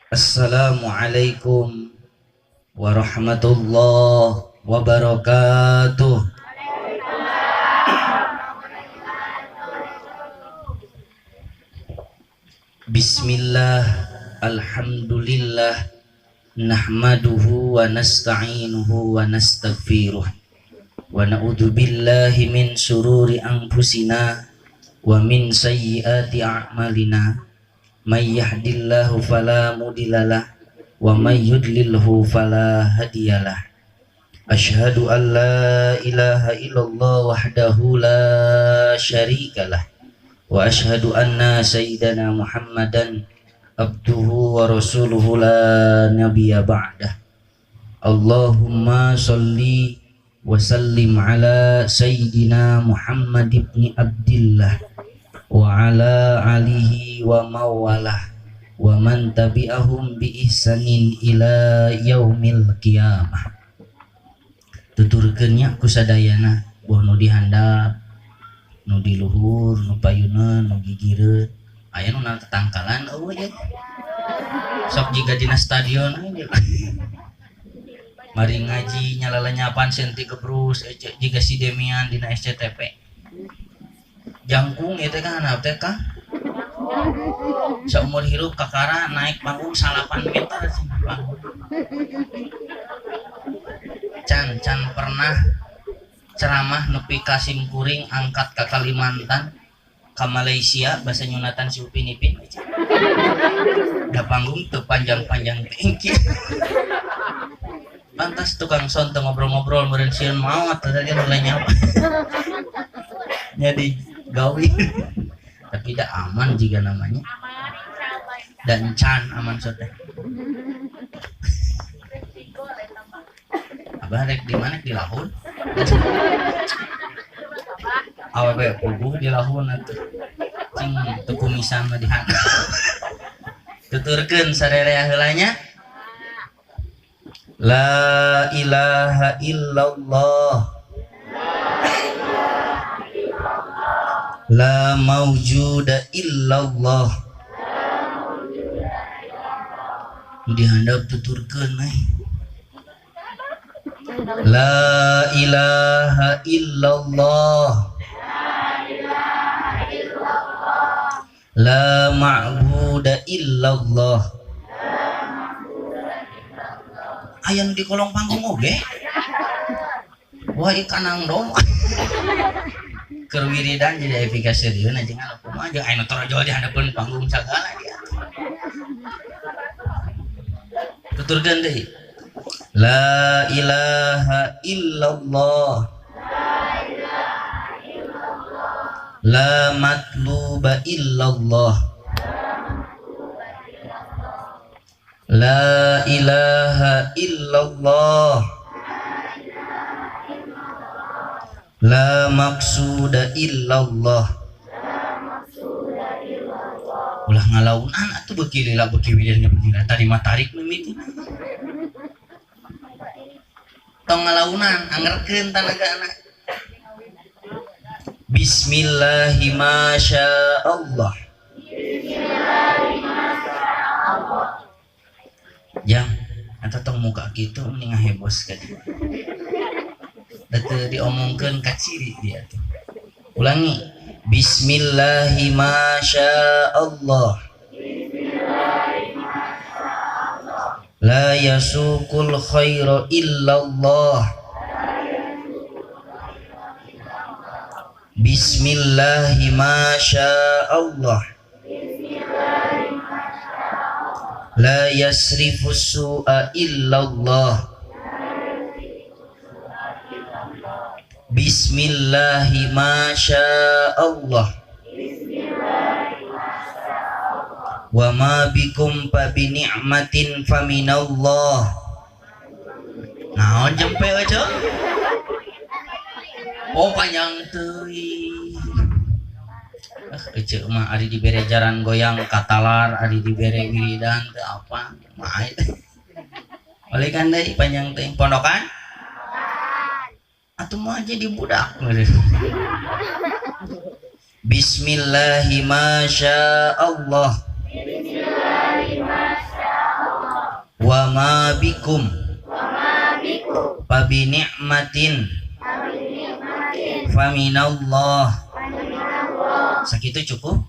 Assalamualaikum warahmatullahi wabarakatuh. Bismillah, alhamdulillah, nahmaduhu wa nasta'inuhu wa nastaghfiruh wa na'udzu billahi min syururi anfusina wa min sayyiati a'malina. May yahdihillahu fala mudhillalah wa may yudlilhu fala hadiyalah. Asyhadu an la ilaha illallah wahdahu la syarikalah wa asyhadu anna sayyidana Muhammadan abduhu wa rasuluhu la nabiyya ba'dah. Allahumma sholli wa sallim ala sayyidina Muhammad ibni Abdillah wa ala alihi wa mawalah wa man tabi'ahum bi ihsanin ila yaumil qiyamah. Tuturkeun nya ku sadayana boh nu dihandap, nu di luhur, nu payuneun, nu gigireun, aya nu tatangkalan eueuh ye. Sok jiga dina stadion aya. Mari ngaji nyalalenyapan senti kebrus jiga si Demian dina SCTV. Jangkung ieu teh kan handap teh kah? Saumur hirup kakara naik panggung 8 meter panggung. Can pernah ceramah nepi ka simkuring angkat ka Kalimantan ka Malaysia bahasa nyunatan si Upin Ipin. Da panggung teu panjang-panjang tinggi. Pantas tukang son teu ngobrol-ngobrol meureun sieun maot tadi mulai nyapa. Jadi gawe tapi dah aman jika namanya dan can aman sote. Abah rek di mana di lahun awewe puguh di lahun atuh cing teu kumisan mah dihandap. Tuturkeun sarerea heula nya. La ilaha illallah, la maujuda illallah. Dihandap tuturkeun eh. La ilaha illallah, la ma'buda illallah. Aya nu di kolong panggung oge. Wah ieu kanang dom. Keur wiridan jadi efikasi sieun anjing anu kumaha jeung aya nu torojol di handapeun panggung sagala dia. Tuturkeun deui. La ilaha illallah, la matluba illallah, la ilaha illallah, la maqsuda illallah. Ulah ngalaunan atuh beuki lila beuki wiridna beuki tadi mah tarik mimiti. Tong ngalaunan angerkeun tanagana. Bismillahi masyaallah. Bismillahirrahmanirrahim. Jang, eta tong muka kitu mending ngahebos ka dia. Da teu diomongkeun ka ciri dia tuh. Ulangi. Bismillahi masyaallah. Bismillahirrahmanirrahim. La yasuqul khaira illallah. Bismillahi masyaallah. La yasrifus su'a illallah. Bismillahi masyaallah. Wa ma bikum fa bi ni'matin faminallah. Naon jempe aja? Oh panjang teuing. Ece mah ari dibere jaran goyang katalar, ari dibere wiridan teu apa. Mah balikan deui panjang teuing pondokan. Atuh mah jadi budak. Bismillahi masyaallah. Wa ma bikum fa bi ni'matin faminallah. Sakitu cukup?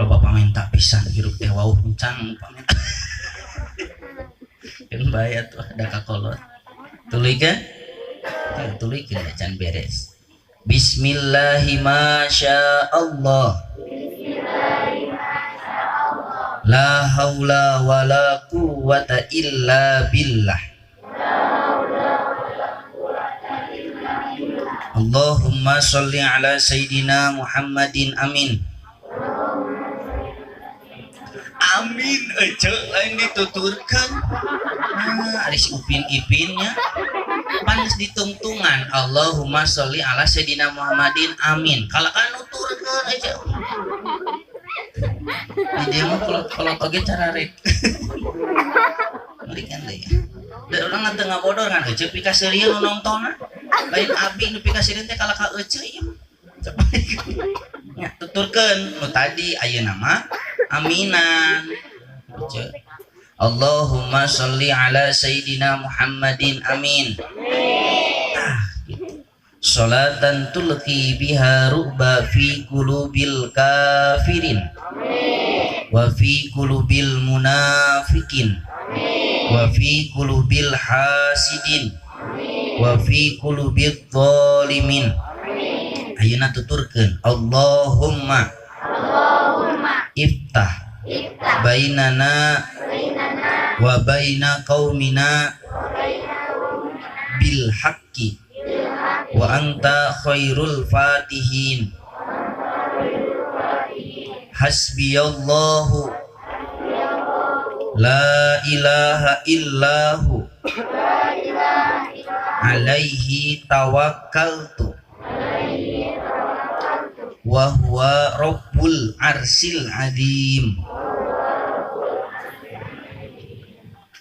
Loba pamenta pisan hirup teh wauh encan pamenta. Kan bae atuh da kakolot. Tuluykeun? Tuluykeun can beres. Bismillahi ma syaa Allah. La haula wala quwwata illa billah. Allahumma sholli ala sayyidina Muhammadin amin. Amin ece lain dituturkeun. Ah, ari si Upin Ipinnya panas ditungtungan Allahumma sholli ala sayyidina Muhammadin amin. Kalau kan nuturkeun ece. Di dia mah kalau oge cara rek. Melikan deui. Da urang teu ngabodor ngan ece pikaseurieun nu nongtonna. Lain abi nu pikaseurieun teh kalah ka ece ieu mah. Nya tuturkeun nu tadi ayeuna mah aminan. Ece. Allahumma sholli ala sayyidina Muhammadin amin. Ah, gitu. Salatan tulqi biha ru'ba fi qulubil kafirin wa fi qulubil munafikin wa fi qulubil hasidin wa fi qulubil zalimin. Ayeuna tuturkeun Allahumma iftah bainana wa baina qaumina bil haqqi wa anta khairul fatihin. Hasbiyallahu la ilaha illahu alaihi tawakkaltu wa huwa rabbul arsil azim.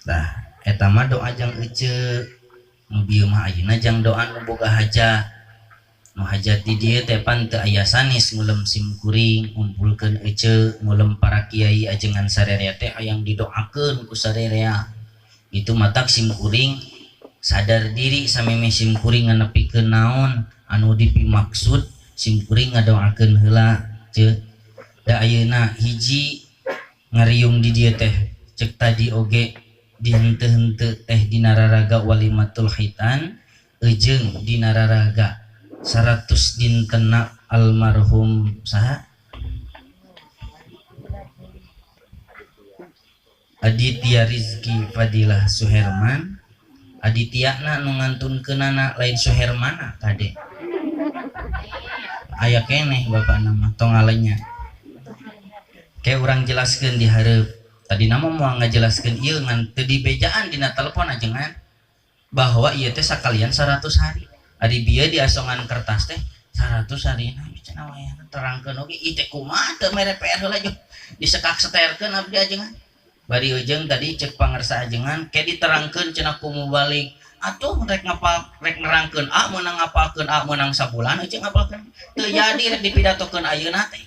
Tah eta mah doa jang ece. Nu bieu mah ayeuna jang doa nu boga hajat. Nu hajat di dieu teh pan teu aya sanes ngulem sim kuring ngumpulkeun ece ngulem para kiai ajengan sarerea teh hayang didoakeun ku sarerea. Itu matak sim kuring sadar diri sameme sim kuring nganepikeun naon anu dipimaksud sim kuring ngadoakeun heula ce. Da ayeuna hiji ngariung di dieu teh cek tadi oge dihenteu-henteu teh dina raraga walimatul khitan ejeung dina raraga 100 dintena almarhum saha Aditya Rizky Fadilah Suherman. Aditya na nu ngantunkeunana lain Suhermana kade aya keneh bapak nama tong ngalenya kayak urang jelaskeun di hareup. Tadi nama mau ngajelaskeun ieu ngan teu dibejaan dina telepon ajengan bahwa ieu teh sakalian 100 hari. Ari bieu diasongan kertas teh 100 hari nah cenah wayahna terangkeun oge ieu teh kumaha teu mere PR heula jeung disekak seterkeun abdi ajengan. Bari ujung tadi cek pangersa ajengan ke diterangkeun cenah ku mubalik. Atuh rek ngapal rek nerangkeun a meunang ngapalkeun a meunang sabulan eueuh ngapalkeun. Teu jadi rek dipidatokeun ayeuna teh.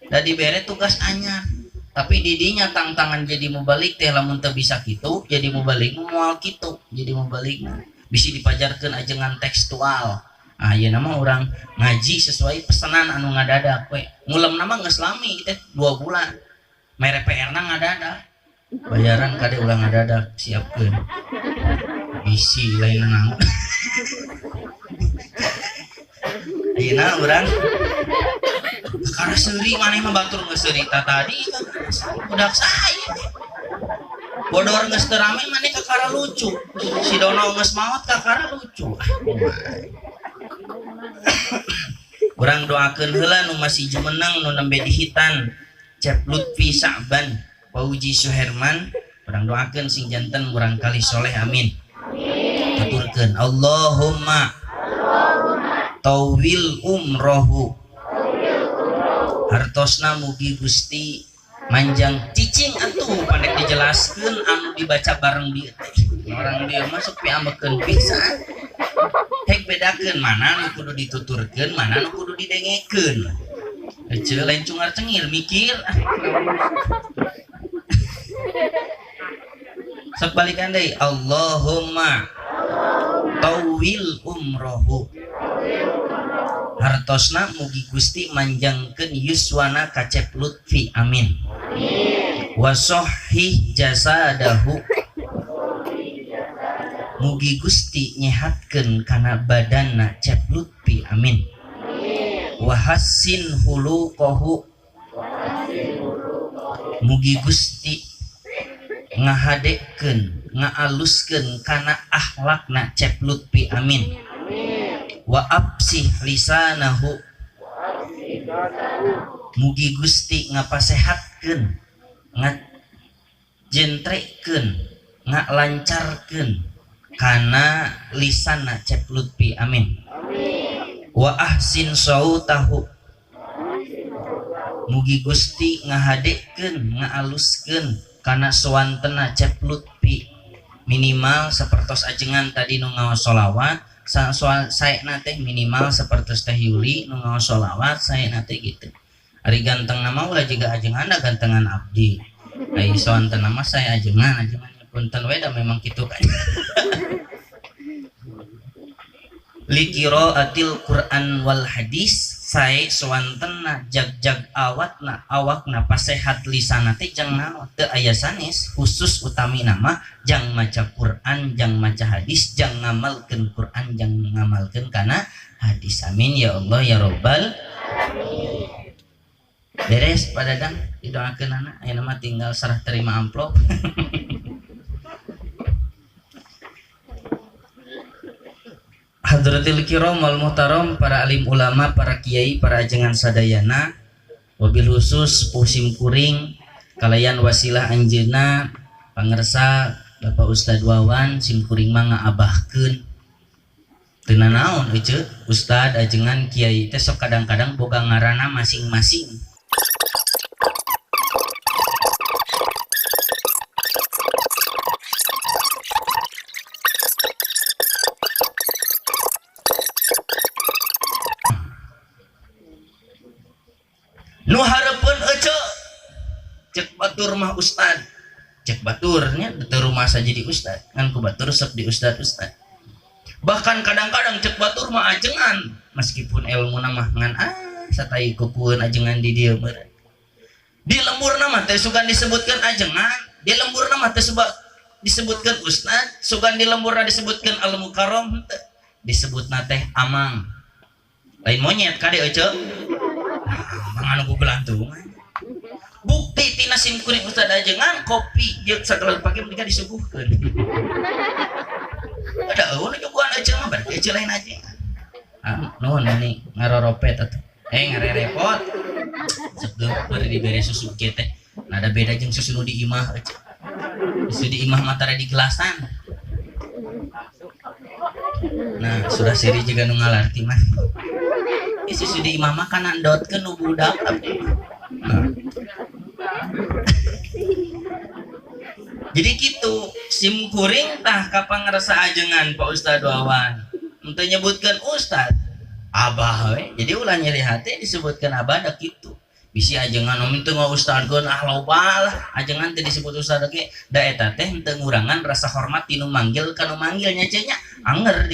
Da dibere tugas anyar. Tapi didinya tangtangan jadi mubalik teh lamun teu bisa kitu jadi mubalik moal kitu jadi mubalik bisi dipajarkeun ajengan tekstual. Ah ieu nama urang ngaji sesuai pesanan anu ngadadak we. Ngulem nama geus lami teh 2 bulan. Mere PR na ngadadak. Bayaran kade ulah ngadadak siapkeun. Bisi lain naon. Ayeuna urang kakara seuri maneh mah batur geus seuri ta tadi budak saya. Bodor geus teu rame maneh kakara lucu. Si Dono geus maot kakara lucu. Urang doakeun heula nu masih jumeneng nu nembe dihitan Cep Lutfi Sa'ban Pauji Suherman, urang doakeun sing janten murang kali soleh amin. Tuturkeun Allahumma tawil umrohu hartosna mugi Gusti manjang cicing atuh pandek dijelaskeun anu dibaca bareng dieu teh. Orang dieu mah sok piambekeun pisan. Hek bedakeun mana nu kudu dituturkeun, mana nu kudu didengekeun. Ece lain cungar cengir mikir. Sok balikan deui Allahumma tawil umrohu hartosna mugi Gusti manjangkeun yuswana ka Cep Lutfi amin. Wasohih jasadahu mugi Gusti nyehatkeun kana badanna Cep Lutfi amin. Wahassin huluqahu mugi Gusti ngahadekeun ngaaluskeun kana akhlakna Cep Lutfi amin. Wa absih lisanahu mugi Gusti ngapasehatkeun ngajentrekeun ngalancarkeun kana lisanna Cep Lutfi amin. Wa ahsin sautahu mugi Gusti ngahadekeun ngaaluskeun kana suwantena Cep Lutfi minimal sapertos ajengan tadi nu ngaos sholawat saena teh minimal sapertos Teh Yuli nu ngaos sholawat saena teh gitu. Ari ganteng nama ulah jiga ajengan da gantengan abdi. Ai suwantena mah saya ajengan ajengan punten we da memang kitu kan. Liqiraatil Quran wal hadis sae suwantena jag-jag awatna awakna pasehat lisana teh jang naon teu aya sanes khusus utami nama jang maca Quran jang maca hadis jang ngamalkeun Quran jang ngamalkeun kana hadis amin ya Allah ya robbal alamin. Beres Pak Dadang didoakeun anak ayeuna mah tinggal serah terima amplop. Hadratil kiram wal muhtaram, para alim ulama, para kiai, para ajengan sadayana, wabil khusus pusim kuring kalayan wasilah anjeuna pangersa Bapak Ustad Wawan sim kuring mah ngaabahkeun. Teu nanaon euceu ustad ajengan kiai teh sok kadang-kadang boga ngaranna masing-masing. Nu hareupeun ece cek batur mah ustad cek baturnya teu rumasa jadi ustad ngan ku batur sok di ustad ustad bahkan kadang-kadang cek batur mah ajengan meskipun ilmuna mah ngan satai kukueun ajengan di dieu meureun di lemburna mah teh sugan disebutkeun ajengan di lemburna mah teh disebutkeun ustad sugan di lemburna disebutkeun al mukarram teu disebutna teh amang lain monyet kade ece anu gugelantungan bukti tina sim kuring ustad ajengan kopi jeung sagala pake mendingan disuguhkeun ada eueuh nyuguhan ece mah berarti ece lain ajengan nuhun ini ngaroropet atuh ngarerepot sok geumpeur dibere susu kieu teh nah ada beda jeung susu nu di imah ece susu di imah mah tara di gelasan nah sudah seri juga nu ngalarti mah susu di imah mah kana endotkeun nu budak abdi mah. Nah. Jadi gitu sim kuring tah kapangersa ajengan Pak Ustad Wawan henteu nyebutkeun ustad abah we jadi ulah nyeri hate disebutkeun abah da kitu bisi ajengan om teu ngaustadkeun ah loba lah ajengan teh disebut ustad ge da eta teh henteu ngurangan rasa hormat tinu manggil ka nu manggil nya cenah anger.